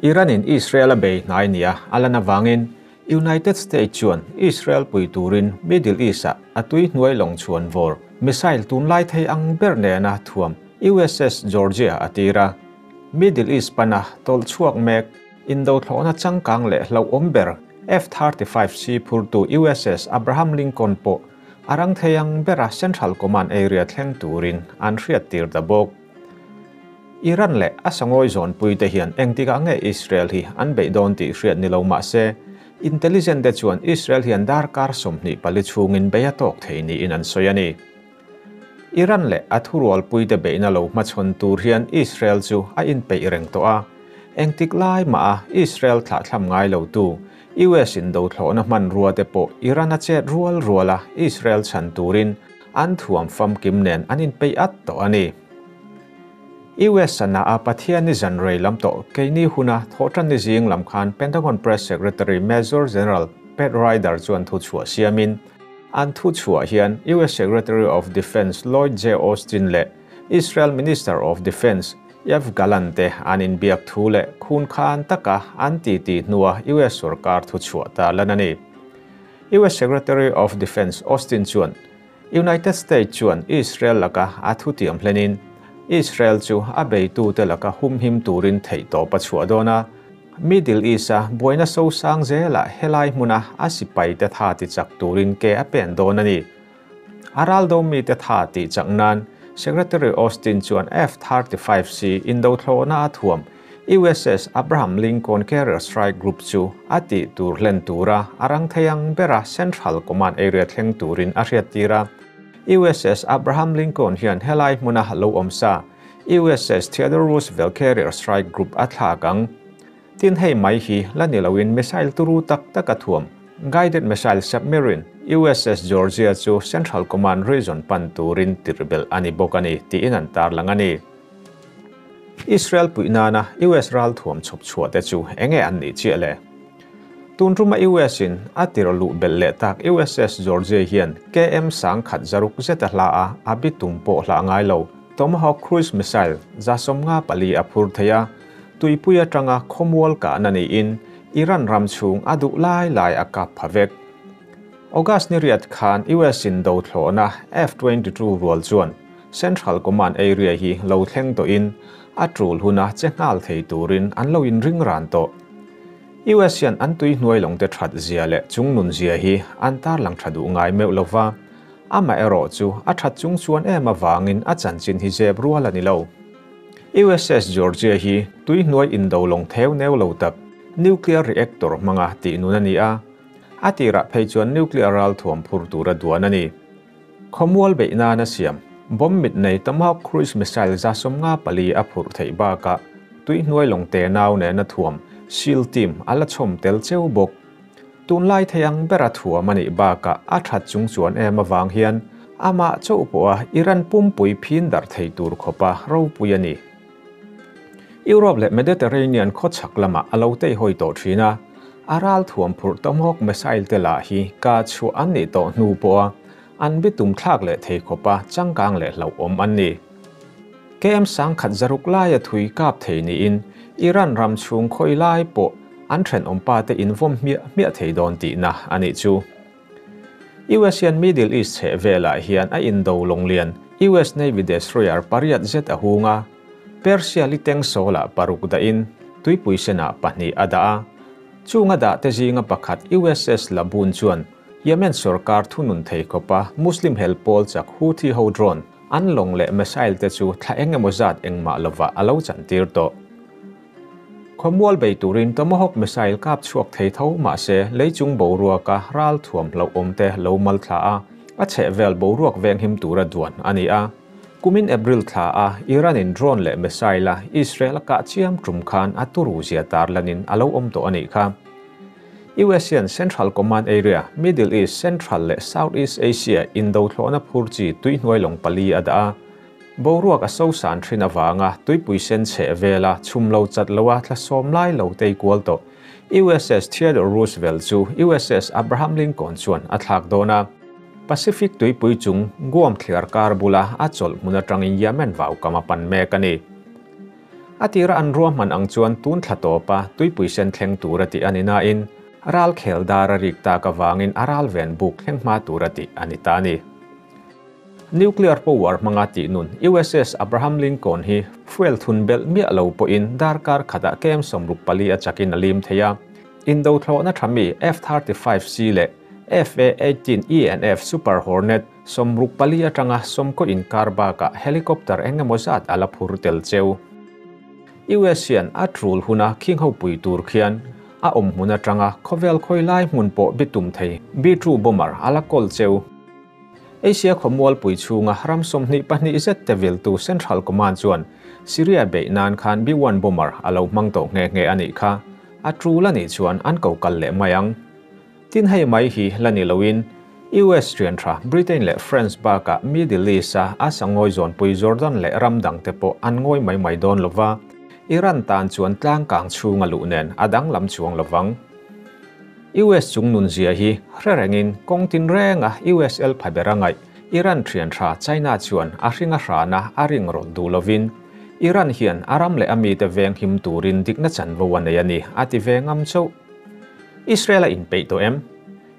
Iran-in Israel a bei hnai nia a lan avangin United States chuan Israel pui turin Middle East-ah a tui hnuai lawng chhuan vawr missile tunlai thei ang ber nena thuam USS Georgia a tir a. Middle East pana tawlh chhuak mek indo thlawhna changkang leh hlauhawm ber F-35C phurtu USS Abraham Lincoln pawh a rang thei ang bera Central Command area thleng turin an hriattir ta bawk. Iran leh a sangawi zawnpuite hian engtikah nge Israel hi an beih dawn tih hriat ni lo mah se, intelligent te chuan Israel hian darkar 24 chhungin bei a tawk thei niin an sawi a ni. Iran leh a thurualpuite beihna lo hmachhawn tur hian Israel chu a inpeih reng tawh a, engtik lai mah a Israel thlahthlam ngai lo tu US in dothlawhna hmanrua te pawh Iran a chet rual rual a Israel chhan turin an thuam famkim nen an inpeih at tawh a ni. US sana a Pathian ni zan rei lam tawh keini huna thawhtan ni zing lam khan Pentagon Press Secretary Major General Pat Ryder chuan thu chhuah siamin an thu chhuah hian US Secretary of Defence Lloyd J. Austin leh Israel Minister of Defence Yoav Gallant te an inbiak thu leh khun khan taka an ti ti hnua US sarkar thu chhuah ta lan a ni. US Secretary of Defence Austin chuan United States chuan Israel laka a thu tiam hlenin Israel chu a beitu te laka humhim turin theih tawp a chhuah dawn a. Middle East a buaina so sang zela helai hmuna a sipai te tha ti chak turin ke a pen dawn a ni. Aral do mi te tha ti chak nan Secretary Austin chuan F-35C indo thlawhna a thuam USS Abraham Lincoln Carrier Strike Group chu a ti tur hlen tura arang theiang bera Central Command Area thleng turin a hriat tira. USS Abraham Lincoln hian helai hmuna lo awmsa USS Theodore Roosevelt Carrier Strike Group a thlak ang. Tin hei mai hi la ni loin missile turu tak tak a thuam Guided Missile Submarine USS Georgia chu Central Command Region pan turin tirbel ani bawk ani tiin an tar lang ani. Israel puinana US ral thuam chhop chhuah te chu enge an ni chi le. Tun ruma US in a tir lu bel le tak USS Georgia hian KM sang khat zaruk zeta hla a abitum pawh hla ngai lo Tomahawk cruise missile za somnga pali a phur theia tuipuia tanga khomwal ka na ni in Iran ram chung adu lai lai a kap phavek. August ni riat khan US in do thlona F-22 rual chuan Central Command Area hi lo thleng to in a tul huna che ngal thei turin an lo in ring ran to. US hian an tui hnuai long te that zia le chung nun zia hi an tar lang thadu ngai meu lova ama ero chu a that chung chuan em awangin a chanchin hi zep rual ani lo. USS Georgia hi tui hnuai in do long theu neu lo tak nuclear reactor manga ti nun ani a atira phei chuan nuclear ral thuam phur tura duan ani. Khomwal beina na siam bomb mit nei Tomahawk cruise missile za somnga pali a phur thei ba ka tui hnuai long te nau ne na thuam SEAL team ala chhom tel cheu bawk. Tun lai theiang bera thuam ani ba ka a that chung chuan em awang hian ama chau pawh a Iran pumpui phin dar thei tur khopa ro pui ani. Europe le Mediterranean khaw chhak lama alo tei hoi to thina aral thuam phur Tomahawk missile te la hi ka chu an ni to hnu pawh an bitum thlak le thei khopa changkang le hlo awm an ni. KM sang khat zaruk lai a thui kap thei ni in Iran ram chung khoi lai pawh an then awm pa te in vom hmiah hmiah thei dawn tih na ani chu. US hian Middle East chhe velah hian a indo longlian US Navy destroyer pariat zet a hunga Persia liteng sola paruk da in tuipui sena pahnih a da a chunga da te zinga pakhat USS Labun chuan Yemen sarkar thunun thei khopa Muslim help pawl chak Houthi ho drone an long le missile te chu thla engemaw zat engmah lova alo chan tir to. Khomwal bei turin Tomahawk missile kap chuak thei tho ma se leichung boruaka ral thuam lo awm te lo mal thla a a chhe vel boruak veng him tura duan ani a. Kumin April thla a Iran in drone le missile a Israel ka chiam tum khan a turu zia tar lanin alo awm to ani kha. US hian Central Command Area, Middle East, Central le Southeast Asia indo thlawhna phur chi tui hnuai lawng pali a dah a. Boruak a so san thin awanga tuipui sen chhe vela chhum lo chat loa thla sawm lai lo tei kual to. USS Theodore Roosevelt chu USS Abraham Lincoln chuan a thlak dawn a. Pacific tuipui chung Guam thliar kar bula a chawlh hmun atangin Yemen vau kama pan mek ani. A tira an ruahman ang chuan tun thla tawpa tuipui sen thleng tura tih a ni nain, ral khel dar a rik tak avangin a ral ven buk thleng hma tura tih a ni ta a ni. Nuclear power hmanga tih nun USS Abraham Lincoln hi fuel thun belh miah lo pawhin darkar khatah kem 64 a chakin a lim thei a. Indo thlawhna tha mi F-35C leh F/A-18 E and F Super Hornet 64 atanga 90 inkar bakah helicopter eng emaw zat a la phur tel cheu. US hian a tul huna khing ho pui tur khian a awm hmun atanga khawvel khawi lai hmun pawh bitum thei B-2 bomber a la kawl cheu. Asia khawmual pui chhunga ram 22 zet te viltu Central Command chuan Syria beih nan khan B-1 bomber a lo hmang tawh nghe nghe a nih kha. A tul a nih chuan an ko kal leh mai ang. Tin hei mai hi la ni loin US thian tha Britain leh France bakah Middle East a a sangawi zawnpui Jordan leh ram dang te pawh an ngawi mai mai dawn lova. Iran tan chuan tlang kang chhunga luh nen a dang lam chuang lovang. US chung nun zia hi hrerengin kawng tin renga USL phabera ngai Iran thian tha China chuan a hringa hrana a ring rawlh duh lovin Iran hian aram leh ami te veng him turin dikna chanvo a nei ani a ti ve ngam chauh. Israel a inpeih tawh em?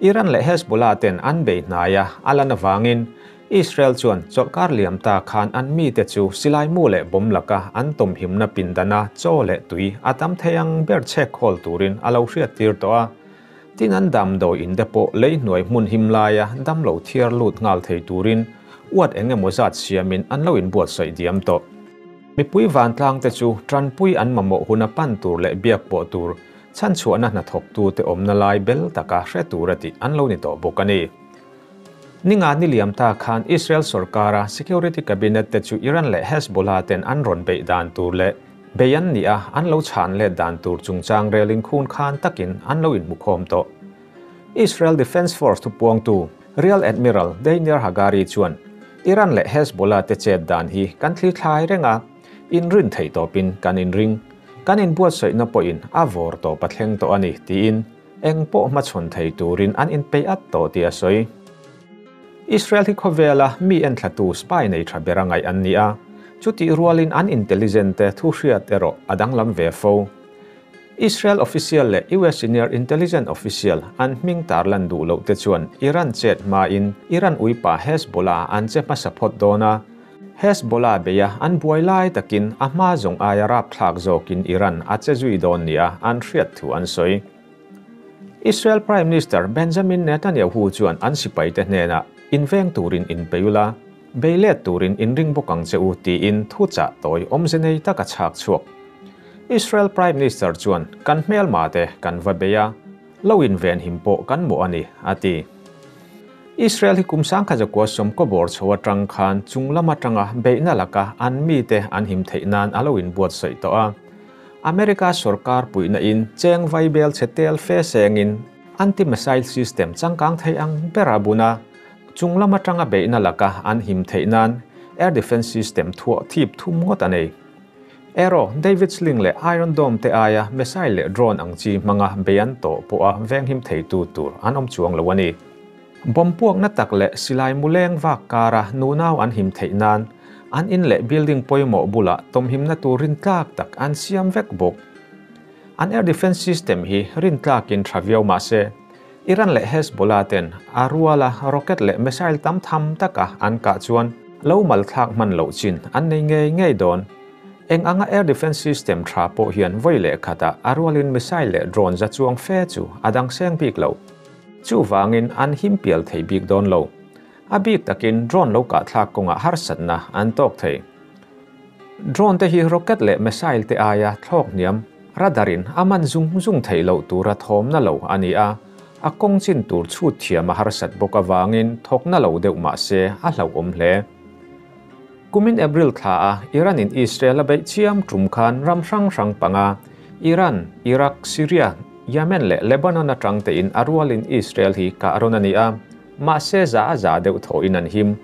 Iran leh Hezbollah ten an bei hnaia a lan avangin Israel chuan chawlhkar liam ta khan an mi te chu silai mu leh bawm laka an tawm himna pindana chaw leh tui a tam thei ang ber chhek khawl turin a lo hriat tir tawh a. Tin an dam dawi in te pawh lei hnuai hmun him laia dam lo thiar lut nghal thei turin uat eng emaw zat siamin an lo inbuatsaih diam tawh. Mipui vantlang te chu tanpui an mamawh huna pan tur leh biak pawh tur chan chhuahna hna thawk tu te awmna lai bel taka hre tur a tih an lo ni tawh bawk a ni. Ninga ni liam ta khan Israel sarkara security cabinet te chu Iran leh Hezbollah ten an rawn beih dan tur leh bei an ni a an lo chhan let dan tur chungchang relin khun khan takin an lo inhmukhawm tawh. Israel Defense Force thu puang tu Rear Admiral Daniel Hagari chuan Iran leh Hezbollah te chet dan hi kan thli thlai renga in rin thei tawpin kan in ring kan in buat sawi na pawhin a vawr tawp a thleng tawh ani tiin eng pawh hmachhawn thei turin an in pei at tawh ti a sawi. Israel hi khawvela mi en thlatu spy nei tha bera ngai an ni a, chuti rualin an intelligent te thu hriat erawh a danglam ve fo. Israel official leh US senior intelligence official an hming tarlan duh loh te chuan Iran chet hma in Iran uipa Hezbollah an che hmasa phawt dawn a. Hezbollah beia an buai lai takin a hma zawng aia rap thlak zawkin Iran a che zui dawn nia an hriat thu an sawi. Israel Prime Minister Benjamin Netanyahu chuan an sipai te hnena inveng turin in peula beilet turin in ring bawk ang che u tiin thu chah tawi awmze nei taka chhak chhuak. Israel Prime Minister chuan kan hmel ma te kan va beia lo in ven him pawh kan mu ani ati. Israel hi kum 1990 bor chho atang khan chunglam atanga beihna laka an mi te an him theih nan alo in buat sawi tawh a. America sarkar puina in cheng vai bel chetel fe sengin anti-missile system changkang thei ang bera buna chunglam atanga beihna laka an him theih nan air defense system thuah thip thum ngot anei. Ero David Sling le Iron Dome te aia missile le drone ang chi manga bean to po a veng him thei tu tur an om chuang lo ani. Bom puak na tak le silai muleng vak kara nunaw an him thei nan an in le building poimo bula tom him na tu rin tlak tak an siam vek bok. An air defense system hi rin tlakin thaviau ma se Iran le Hezbollah ten aruala rocket le missile tam tham taka an ka chuan lo mal thlak man lo chin an nei ngei ngei don. Eng anga air defense system tha pawh hian voi leh khata arualin missile le drone za chuang fe chu adang seng bik lo. Chu wangin an him pial thei bik don lo. A bik takin drone lo ka thlak kawnga harsatna an tawk thei. Drone te hi rocket le missile te aia thlawk niam radarin aman zung zung thei lo tura thawm na lo ani a. A kawng chin tur chhut thiam a harsat bawk awangin thawk na lo deuh mah se a hlauhawm hle. Kumin April thla a Iran in Israel a beih chiam tum khan ram hrang hrang panga Iran, Iraq, Syria, Yemen le Lebanon atang te in arualin Israel hi ka aron ani a ma se za a za deuh tho in an him.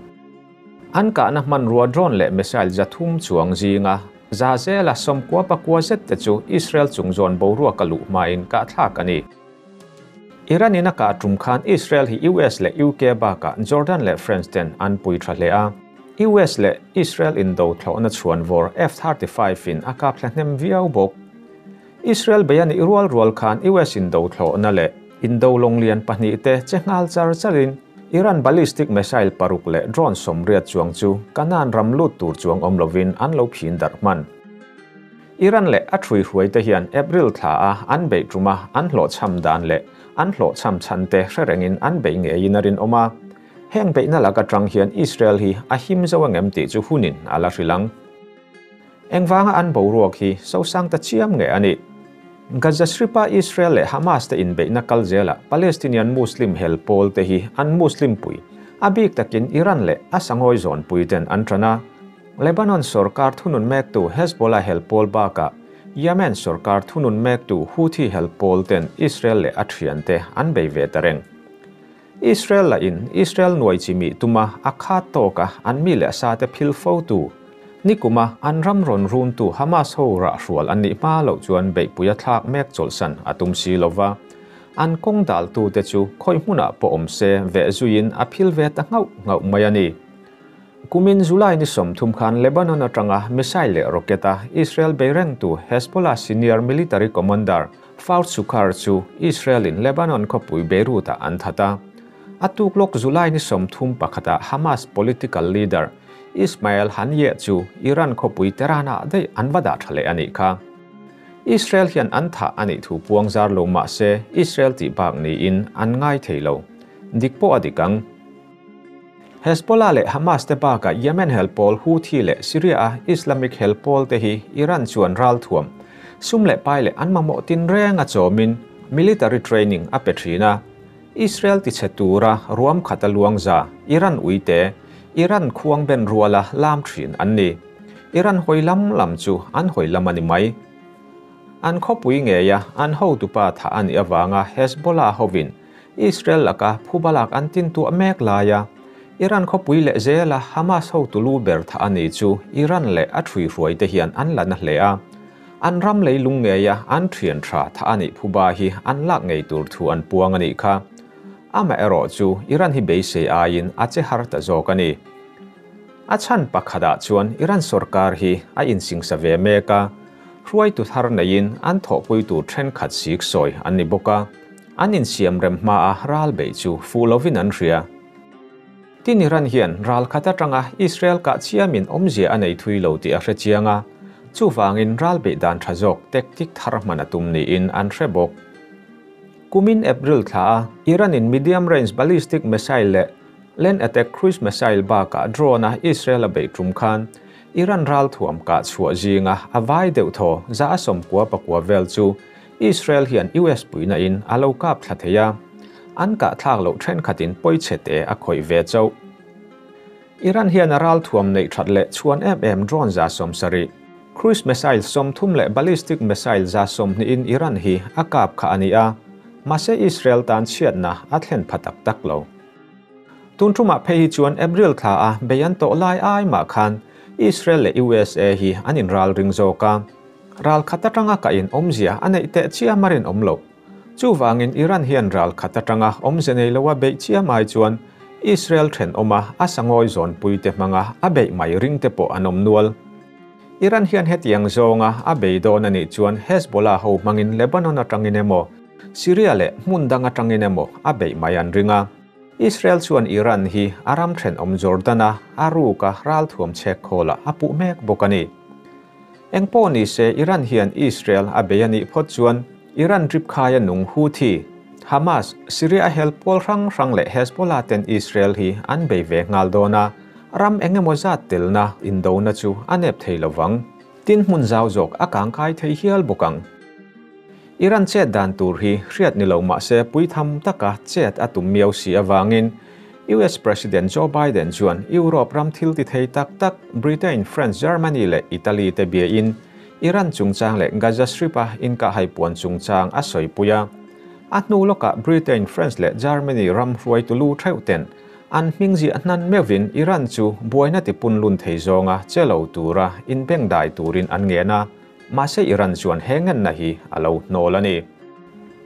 An ka na hman rua drone le missile zathum chuang zinga za zela 94 pakua zet te chu Israel chungzawn boruak a luh hmain ka thlak ani. Iran in a ka tum khan Israel hi US le UK baka Jordan le France ten an pui tha hle a. US leh Israel indo thlawhna chhuanvawr F-35 in a kap thla hnem viau bawk. Israel bei a nih rual rual khan US indo thlawhna leh indo lawnglian pahnihte che nghal char charin Iran ballistic missile paruk leh drone 80 chuang chu Canaan ram lut tur chuang awm lovin an lo phin darh hman. Iran leh a thui hruai te hian April thla a an bei tuma an hlawh cham dan leh an hlawh cham chhan te hre rengin an bei ngeiin a rin awm a. Heng beihna laka tang hian Israel hi a him zo angem tih chu hunin a la hrilang. Engvanga an boruak hi sosang ta chiam nge ani. Gaza Stripa Israel leh Hamas te inbeihna kal zela Palestinian Muslim hel pawl te hi an Muslim pui. A bik takin Iran leh a sangawi zawn pui ten an tana. Lebanon sarkar thunun mek tu Hezbollah hel pawl baka Yemen sarkar thunun mek tu Houthi hel pawl ten Israel leh a thian te an bei ve ta reng. Israel la in Israel nuai chimi tuma a kha toka an mi le sa te phil fo tu nikuma an ram ron run tu Hamas ho ra hrual an ni ma lo chuan bei puya thlak mek cholsan atum si lova an kong dal tu te chu khoi hmuna po om se ve zuin a phil ve ta ngau ngau mai ani kumin July ni 30 khan Lebanon atanga missile le rocketa Israel beireng tu Hezbollah senior military commander Fouad Shukar chu Israel in Lebanon khopui Beirut a an thata atuk lok July ni 30 pakhata Hamas political leader Ismail Haniyeh chu Iran khopui Tehran dei anwada thale ani kha Israel hian an tha ani thu puang zar lo ma se Israel ti bak ni in an ngai theilo dikpo adikang Hezbollah le Hamas te baka Yemen helpol Houthi le Syria Islamic helpol te hi Iran chuan ral thuam sum le pai le an mamo tin renga chomin military training a petrina Israel ti chetura ruam khataluang za Iran uite Iran khuang ben ruala lam thin an ni Iran hoilam lam chu an hoilam ani mai an khopui nge ya an ho tupa tha ani awanga Hezbollah hovin Israel laka phubalak an tin tu mek laya Iran khopui le zela Hamas ho tulu ber tha ani chu Iran le a thui hruai te hian an la na hlea an ram lei lung nge ya an thian tha tha ani phuba hi an lak ngei tur thu an puang ani kha ama ero chu Iran hi beisei ain a che har ta zawk ani a chan pakhada chuan Iran sarkar hi a insing sa ve meka hruai tu thar neiin an thawpui tur then khat sik sawi an ni bawka an insiam rem hma a ral bei chu fu lovin an hria tin Iran hian ral khata tanga Israel ka chiamin awmzia a nei thui lo tih a hre chianga chu wangin ral bei dan tha zawk tactic thar hman a tum niin an hre bawk kumin April thla a Iran in medium range ballistic missile le land attack cruise missile baka drone a Israel a bei tum khan Iran ral thuam ka chhuah zinga a vai deuh thaw za a sawmkua pakua vel chu Israel hian US puina in a lo kap thla theia an ka thlak lo then khatin poiche te a khoi ve chau Iran hian a ral thuam nei that le chuan em em drone za 70 cruise missile 30 le ballistic missile za 20 in Iran hi a kap kha ani a mase Israel tan chiat na a thlen phatak tak lo tun thuma phei chuan April thla a beyan to lai ai ma khan Israel le USA hi anin ral ring zoka ral khatatanga ka in omzia anei te chia marin omlo chu wangin Iran hian ral khatatanga omzenei lowa bei chia mai chuan Israel then oma asangoi zon puite manga a bei mai ring te po anom nual Iran hian hetiang zonga a bei don ani chuan Hezbollah ho mangin Lebanon atangin emo Syria le hmundang atangin emo a bei mai an ringa Israel chuan Iran hi aram then om Jordana aruka ral thuam chek khola apu mek bokani engpo ni se Iran hian Israel a beyani phot chuan Iran trip khaya nung Houthi Hamas Syria help pol rang rang le Hezbollah ten Israel hi an bei ve ngal dona ram engemaw zat telna indona chu anep theilovang tin hmun zau zawk a kang kai thei hial bokang Iran chet dan tur hi hriat ni lo ma se puitham taka chet atum miau si awangin US President Joe Biden chuan Europe ram thil ti thei tak tak Britain, France, Germany le Italy te bia in Iran chungchang le Gaza Strip a in ka haipuan chungchang a soi puya a hnu loka Britain, France le Germany ram hruai tulu theu ten an hmingzi nan mevin Iran chu buaina ti punlun thei zonga chelo tura in beng dai turin an nge na ma se Iran chuan hengan na hi alo hnol ani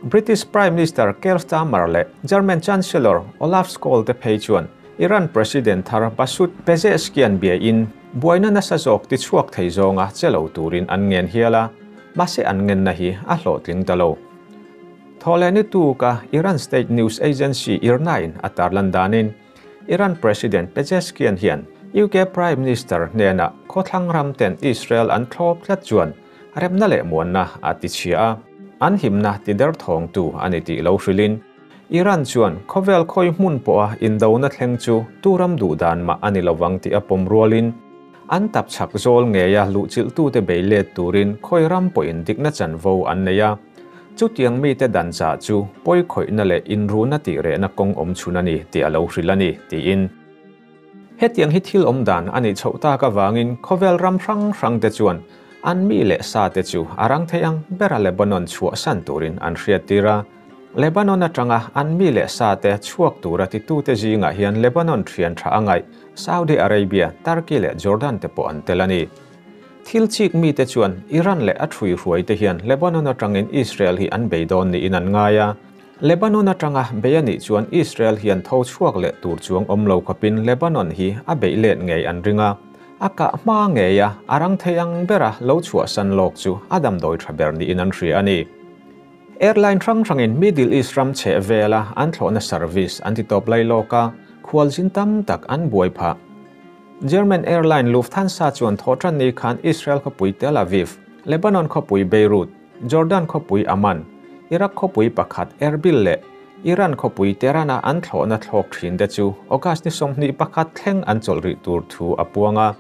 British Prime Minister Keir Starmer le German Chancellor Olaf Scholz te phei chuan Iran President thar Masoud Pezeshkian bia in buaina nasa zawk ti chhuak thei zawnga che lo turin an ngen hial a, mahse an ngenna hi a hlawhtling ta lo. Thawhlehni tuka Iran state news agency IRNA-in a tarlan danin Iran President Pezeshkian hian UK Prime Minister hnenah khawthlang ram ten Israel an thlawp tlat chuan remna leh muanna a ti chhia a, an himna ti derthawngtu a ni tih lo hrilhin Iran chuan khawvel khawi hmun pawha indona thleng chu tu ram duh dan mah a ni lovang tih a pawm rualin an tap chak zawl ngeia luhchilhtute bei let turin khawi ram pawhin dikna chanvo an nei a. Chutiang mite dan chah chu pawi khawihna leh inruhna tih rehna kawng awm chhun a ni tih a lo hrilh a ni, tiin. Hetiang hi thil awm dan a nih chhoh tak avangin khawvel ram hrang hrangte chuan an mi leh sate chu a rang thei ang bera Lebanon chhuahsan turin an hriattir a. Lebanon atanga an mi leh sate chhuak tura titute zingah hian Lebanon thian tha a ngaih Saudi Arabia, Turkey leh Jordan te pawh an tel a ni. Thil chik mite chuan Iran leh a ṭhuihruaite hian Lebanon aṭangin Israel hi an bei dawn niin an ngai a. Lebanon aṭanga bei a nih chuan Israel hian tho chhuak leh tur chuang awm lo khawpin Lebanon hi a beih let ngei an ring a. A kah hma ngei a, a rang thei ang bera lo chhuahsan lawk chu a damdawi ṭha ber niin an hria a ni. Airline hrang hrangin Middle East ram chheh vela an thlawhna service an ti tawp lai lawk a, khualzin tam tak an buai phah. German airline Lufthansa chuan thawhṭan ni khan Israel khawpui Tel Aviv, Lebanon khawpui Beirut, Jordan khawpui Amman, Iraq khawpui pakhat Erbil leh Iran khawpui Tehran-a an thlawhna thlawk ṭhinte chu August ni 21 thleng an chawlh rih tur thu a puang a.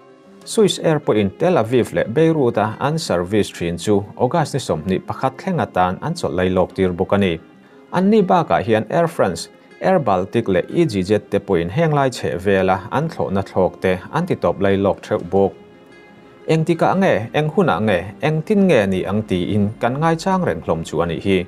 Swiss Air pawhin Tel Aviv leh Beirut-a an service ṭhin chu August ni 21 thleng atan an chawlh lailawk tir bawk a ni. Anni bakah hian Air France, Air Baltic leh EasyJet te pawhin heng lai chheh vela an thlawhna thlawk te an ti tawp lai lawk theuh bawk. Engtikah nge, eng hunah nge, engtin nge ni ang tiin kan ngaichang reng hlawm chu a nih hi.